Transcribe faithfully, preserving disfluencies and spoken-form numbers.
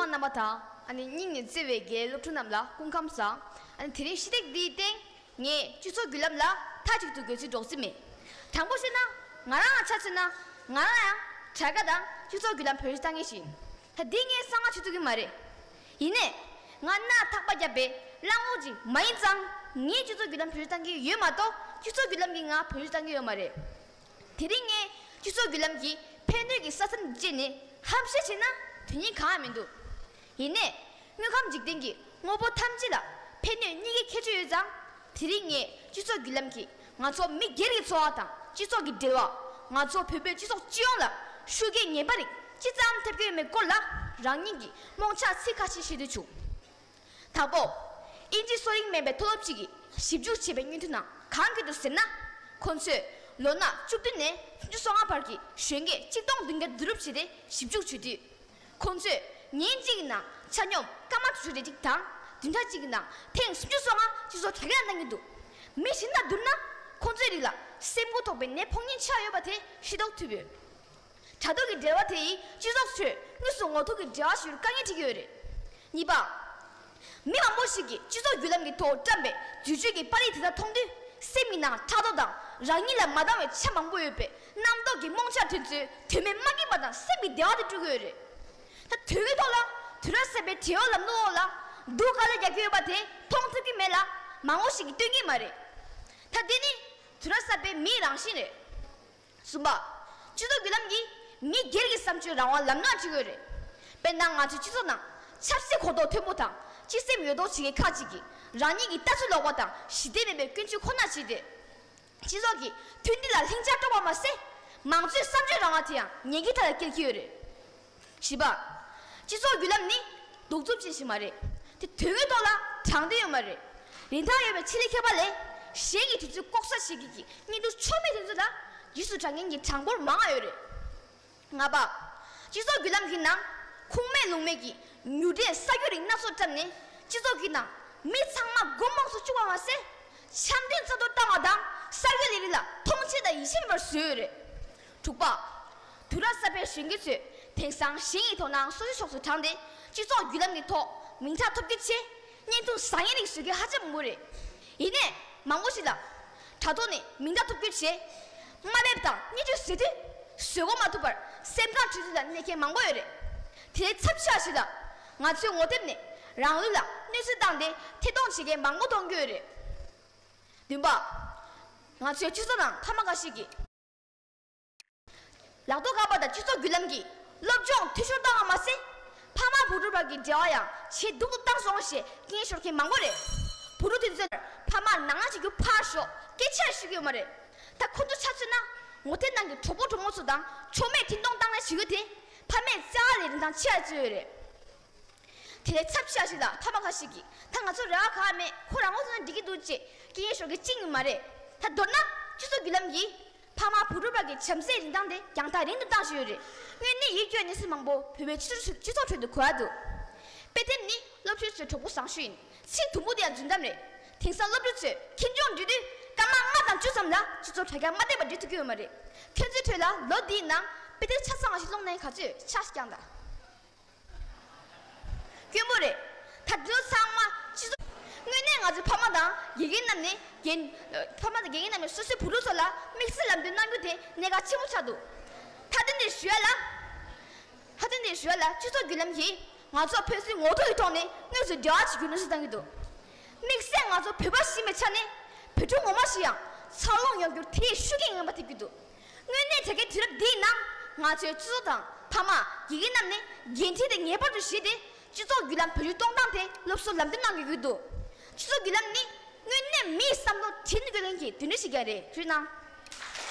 རྣམ་པ་དང་ཨ་ནི་སྙིང་ནས་བརྩེ་བའི་དགེ་སློབ་ཕྲུག་རྣམས་ལ་སྐུ་ཁམས་བཟང་། ཨ་ནི་དེ་རིང་ཤི་སྟེགས་འདིའི་སྟེང་ངས་སྤྱི་ཚོགས་བརྒྱུད་ལམ་ལ་མཐའ་གཅིག་ཏུ་དགོས་ཚུལ་སྒྲོག་རྩིས་མེད། དྲང་པོ་བཤད་ན་ང་རང་ལ་ཆ་མཚོན་ན་ང་རང་ཡང་དྲ་རྒྱ་དང་སྤྱི་ཚོགས་བརྒྱུད་ལམ་བེད་སྤྱོད་བཏང་མཁན་ཞིག་ཡིན། ད་འདི་ངས་གསང་བ་བྱེད་ཐུབ་ཀྱི་མ་རེད། ཡིན་ནའི་ང་རྣ་ཐག་པ་བརྒྱབ་པའི་གླང་འོག་ཅིག་མ་ཡིན་ཙང་ངས་སྤྱི་ཚོགས་བརྒྱུད་ལམ་བེད་སྤྱོད་བཏང་གི་ཡོད་མ་གཏོགས་སྤྱི་ཚོགས་བརྒྱུད་ལམ་གྱིས་ང་བེད་སྤྱོད་བཏང་གི་ཡོད་མ་རེད། དེ་རིང་ངས་སྤྱི་ཚོགས་བརྒྱུད་ལམ་གྱི་ཕན་གནོད་ཀྱི་ས་མཚམས་བཅད་ནས་ཧམ་བཤད་བྱས་ན་དོན་སྙིང་གང་ཡང་མི་འདུག་ཡིན་ནའི་དངོས་ཁམས་འཇིག་རྟེན་གྱི་དངོས་པོ་ཐམས་ཅད་ལ་ཕན་གནོད་གཉིས་ཀའི་ཁྱད་ཆོས་ཡོད་ཙང་། དེ་རིང་ངས་སྤྱི་ཚོགས་བརྒྱུད་ལམ་གྱིས་ང་ཚོ་མི་སྒེར་གྱི་འཚོ་བ་དང་སྤྱི་ཚོགས་ཀྱི་འབྲེལ་བ། ང་ཚོ་བོད་པའི་སྤྱི་ཚོགས་སྤྱི་ཡོངས་ལ་ཤུགས་རྐྱེན་ངན་པ་རིགས་ཅི་ཙམ་ཐེབས་ཀྱི་ཡོད་མེད་སྐོར་ལ་རང་ཉིད་ཀྱི་རྨོངས་འཆར་ཚིག་ཁ་ཤས་བཤད་འདོད་བྱུང་། དང་པོ། དབྱིན་ཇི་གསོ་རིག་སྨན་པའི་མཐོ་སློབ་ཅིག་གིས་ཞིབ་འཇུག་བྱས་པའི་སྙན་ཐོ་ནང་གང་འཁོད་འདུག་ཟེར་ན། ཁོ་ཚོས་ལོ་ན་བཅུ་བདུན་ནས་སུམ་ཅུ་སོ་ལྔ་བར་གྱི་གཞོན་སྐྱེས་ཆིག་སྟོང་བདུན་བརྒྱ་བསྡུ་རུབ་བྱས་ཏེ་ཞིབ་འཇུག་བྱེད་དུས། ཁོ་ཚོས་ཉིན་གཅིག་གི་ནང་ཆ་སྙོམས་སྐར་མ་དྲུག་ཅུ་རེ་གཅིག་དང་བདུན་ཕྲག་གཅིག་གི་ནང་ཐེངས་སུམ་ཅུ་སོ་ལྔ་སྤྱི་ཚོགས་དྲ་རྒྱ་གནང་གི་འདུག་མི་གཞན་དང་བསྡུར་ན་ཁོ་ཚོའི་རིགས་ལ་སེམས་འགུལ་ཐོགས་པའི་ནད་ཕོག་ཉེན་ཆེ་བ་ཡོད་པ་དེ་ཤེས་རྟོགས་ཐུབ་ཡོད། དྲ་ཐོག་གི་འབྲེལ་བ་དེ་ཡིས་སྤྱི་ཚོགས་ཁྲོད་དངོས་སུ་ངོ་ཐུག་གི་འབྲེལ་བ་ཞིག་ཏུ་དཀའ་ངལ་འཕྲད་ཀྱི་ཡོད་རེད། གཉིས་པ། མི་མང་པོ་ཞིག་གིས་སྤྱི་ཚོགས་བརྒྱུད་ལམ་གྱི་ཐོག་བཀྲམ་པའི་བརྗོད་བྱ་གི་པར་རིས་དེ་དག་མཐོང་དུས་སེམས་ཀྱི་ནང་ཕྲག་དོག་དང་རང་ཉིད་ལ་མ་འདང་བའི་ཆ་མང་པོ་ཡོད་པའི་རྣམ་རྟོག་གི་རྨོངས་འཆར་དེ་ཚོས་དོན་མེད་མ་སྐྱིད་པ་དང་སེམས་ཀྱི་བདེ་བ་དེ་སྤྲོད་ཀྱི་ཡོད་རེད། ད་དོན་དངོས་ཐོག་ལ་དུས་རབས་གསར་པའི་འབྲེལ་ཡོད་ལམ་ལུགས་འོག་ལ་སྡུག་དཀའ་ལས་རྒྱག་གི་ཡོད་པ་དེ་མཐོང་ཐུབ་ཀྱི་མེད་ལ་མང་པོ་ཞིག་གིས་སྟོན་གྱི་མ་རེད། ད་འདི་ནི་དུས་རབས་གསར་པའི་མིའི་རང་བཞིན་རེད། གསུམ་པ། སྤྱི་ཚོགས་བརྒྱུད་ལམ་གྱིས་མི་སྒེར་གྱི་བསམ་སྤྱོད་རང་དབང་ལམ་ལྷོང་བྱེད་ཀྱི་ཡོད་རེད། དཔེར་ན་ང་ཚོའི་སྤྱི་ཚོགས་ནང་ཆབ་སྲིད་གོ་རྟོགས་མཐོན་པོ་དང་སྤྱི་སེམས་ཡོད་མདོག་བྱེད་མཁན་ཁག་ཅིག་གིས་རང་ཉིད་ཀྱི་ལྟ་ཚུལ་ལོག་པ་དང་ཞི་བདེ་མེད་པའི་སྐྱོན་བརྗོད་ཁོ་ན་བྱས་ཏེ། སྤྱི་ཚོགས་ཀྱི་མཐུན་སྒྲིལ་ལ་ལྷིང་འཇགས་སྤྲོད་པ་མ་ཟད། མང་གཙོའི་བསམ་སྤྱོད་རང་དབང་དེ་ཡང་ཉེན་ཁའི་མཐའ་ལ་བསྐྱལ་གྱི་ཡོད་རེད། བཞི་པ། སྤྱི་ཚོགས་བརྒྱུད་ལམ་ནི་གདུག་རྩུབ་ཅན་ཞིག་མ་རེད། དེ་དོན་དངོས་ཐོག་ལ་དྲང་བདེན་ཡོད་མ་རེད། རིན་ཐང་ཡོད་པའི་ཆེད་ལས་མཁས་པ་ལས་གཞན་གྱི་གྲུབ་ཚུལ་ལྐོག་ཟ་བྱེད་མཁན་གྱི་བརྙན་ཐུང་ཆོ་མེད་དེ་ཚོ་ལ་རྗེས་སུ་འབྲང་མཁན་གྱི་གྲངས་འབོར་མང་ང་ཡོད་རེད། ལྔ་པ། སྤྱི་ཚོགས་བརྒྱུད་ལམ་གྱི་ནང་ཁུངས་མེད་ལུང་མེད་ཀྱི་མྱུར་འཕྲད་གསར་འགྱུར་རིགས་སྣ་ཚོགས་བཀྲམ་ནས་སྤྱི་ཚོགས་ཀྱི་ནང་མི་ཚང་མ་མགོ་རྨོངས་སུ་བཅུག་པ་མ་ཟད། འཆམ་མཐུན་རྩ་གཏོར་བཏང་བ་དང་གསར་འགྱུར་ལས་རིགས་ལ་མཐོང་ཆེན་དང་ཡིད་ཆེས་མེད་པར་བཟོས་ཡོད་རེད། དྲུག་པ། དུས་རབས་གསར་པའི་གཞོན་སྐྱེས་ཚོས་དེང་སང་གཞན་གྱི་དོ་སྣང་སོ་སོའི་ཕྱོགས་སུ་དྲངས་ཏེ་སྤྱི་ཚོགས་བརྒྱུད་ལམ་གྱི་ཐོག་མིང་གྲགས་ཐོབ་རྒྱུའི་ཆེད་བརྙན་ཐུང་བཟང་ངན་རིགས་བཟོ་མཁན་ཧ་ཅང་མང་པོ་རེད། ཡིན་ནའི་མང་པོ་ཞིག་ལ་དྲ་ཐོག་ནས་མིང་གྲགས་ཐོབ་རྒྱུའི་ཆེད་དམའ་འབེབས་དང་བརྙས་བཅོས་བཟོས་དུས་བཟོད་སྒོ་མ་ཐོབ་པར་སེམས་ཁམས་བྲེལ་འཚུབ་ལ་གནས་མཁན་མང་པོ་ཡོད་རེད། དེ་ལས་ཚབས་ཆེ་བ་ཞིག་ལ་ང་ཚོའི་ངོ་དེབ་ནས་རང་ལུས་ལ་གནོད་འཚེ་བཏང་སྟེ་ཐད་གཏོང་བྱེད་མཁན་མང་པོ་མཐོང་གི་ཡོད་རེད། བདུན་པ། ང་ཚོའི་སྤྱི་ཚོགས་ནང་ཕ་མ་འགའ་ཞིག་གིས། ལག་ཐོག་ཁ་པར་དང་སྤྱི་ཚོགས་བརྒྱུད་ལམ་གྱིས་སློབ་སྦྱོང་འཐུས་ཤོར་བཏང་བ་མ་ཟད། ཕ་མ་བུ་ཕྲུག་བར་གྱི་འབྲེལ་བ་ཡང་ཇེ་སྡུག་ཏུ་བཏང་སོང་ཞེས་སྐད་ངན་ཤོར་མཁན་མང་པོ་རེད། བུ་ཕྲུག་དེ་ཚོས་ཕ་མར་ནང་ལ་བྱེད་རྒྱུ་ཕར་ཞོག་སྐད་ཆ་ཞུ་གི་ཡོད་མ་རེད། ད་ཁོ་ཚོ་ཆ་མཚོན་ན་ངོ་དེབ་ནང་གི་གྲོགས་པོ་གྲོགས་མོ་ཚོ་དང་ཆོ་མེད་འཐེན་གཏོང་བཏང་ནས་བྱེད་རྒྱུ་དེ་ཕ་མས་བཙལ་བ་ལས་རིན་ཐང་ཆེ་བ་བརྩི་ཡོད་རེད། དེ་ལས་ཚབས་ཆེ་བ་ཞིག་ལ་ཕ་མ་ཁ་ཤས་ཀྱིས་ད་ང་ཚོ་རེ་བ་གང་ཡང་མེད། ཁོ་རང་ངོ་ཚ་ན་འགྲིག་གི་འདུག་ཅེས་སྐད་ངན་ཤོར་མཁན་གཅིག་ཡང་མ་རེད། ད་མདོར་ན་སྤྱི་ཚོགས་བརྒྱུད་ལམ་གྱིས་ཕ་མ་བུ་ཕྲུག་བར་གྱི་བྱམས་བརྩེའི་རིན་ཐང་དེ་ཡང་ཐག་རིང་དུ་བཏང་བཞིན་ཡོད་རེད། དངོས་གནས་ཡིད་སྐྱོ་བའི་གནས་ཚུལ་མང་པོ་བོད་པའི་སྤྱི་ཚོགས་སྤྱི་ཚོགས་ཁྲོད་དུ་གོ་ཡ་འདུག་དཔེ་དེབ་ནི་སློབ་ཕྲུག་ཚོའི་གྲོགས་པོ་བཟང་ཤོས་ཡིན། ཚིག་དུམ་བུ་དེ་ཡང་རྫུན་གཏམ་རེད། དེང་སང་སློབ་ཕྲུག་ཚོས་ཁྱིམ་སྦྱོང་འགྲོ་དུས་སྐར་མ་ལྔ་དང་བཅུ་ཙམ་ལ་སྤྱི་ཚོགས་དྲ་རྒྱར་མ་བསྡད་པར་འགྲོ་ཐུབ་ཀྱི་ཡོད་མ་རེད། ཁྱོད་ཚོའི་ཁྲོད་ལ་ལོ་འདིའི་ནང་དཔེ་དེབ་ཆ་ཚང་བ་ཞིག་ཀློག་མཁན་ག་ཚོད་ཆགས་ཤིག་ཀྱང་ད། སྐྱོན་པོ་རེད། ད་འདི་ཚོ་ཚང་མ་སྤྱི་ཚོགས། དངོས་གནས་ང་ཚོའི་ཕ་མ་དང་དགེ་རྒན་རྣམས་ནས་རྒན། ཕ་མ་དང་དགེ་རྒན་རྣམས་ནས་སོ་སོའི་བུ་ཕྲུག་ཚོ་ལ་དམིགས་བསལ་ལམ་སྟོན་གནང་རྒྱུ་དེ་གནད་འགག་ཆེན་པོ་ཆགས་འདུག་མཐའ་དོན་དེ་ཞུ་ཡ་ལ། མཐའ་དོན་དེ་ཞུ་ཡ་ལ་སྤྱི་ཚོགས་བརྒྱུད་ལམ་གྱིས་ང་ཚོ་ཕན་ཚུན་ངོ་ཐུག་གི་ཐོག་ནས་དངོས་སུ་འབྲེལ་བ་བྱེད་རྒྱུའི་གནོན་ཤུགས་བཏང་གི་འདུག་དམིགས་བསལ་ང་ཚོ་བོད་པ་ཞིག་ཡིན་པའི་ཆ་ནས་བོད་ཕྲུག་ངོ་མ་ཞིག་ཡང་འཚར་ལོངས་ཡོང་རྒྱུར་དེ་ཡིས་ཤུགས་རྐྱེན་ངན་པ་ཐེབས་ཀྱི་འདུག་དངོས་གནས་དེ་གའི་དུས་རབས་འདིའི་ནང་ང་ཚོའི་སྤྱི་ཚོགས་དང་ཕ་མ་དགེ་རྒན་རྣམས་ནས་འགན་འཁྲི་དེ་ངེས་པར་དུ་བཞེས་ཏེ་སྤྱི་ཚོགས་བརྒྱུད་ལམ་བེད་སྤྱོད་གཏོང་སྟངས་དེ་སློབ་གསོའི་ལམ་སྟོན་གནང་དགོས་ཀྱི་འདུག་སྤྱི་ཚོགས་བརྒྱུད་ལམ་ནི་དངོས་གནས་མིའི་བསམ་བློ་དྲན་དགོས་མཁན་གྱི་དོན་འགྲུལ་ཞིག་ཀྱང་རེད། རེད་ན།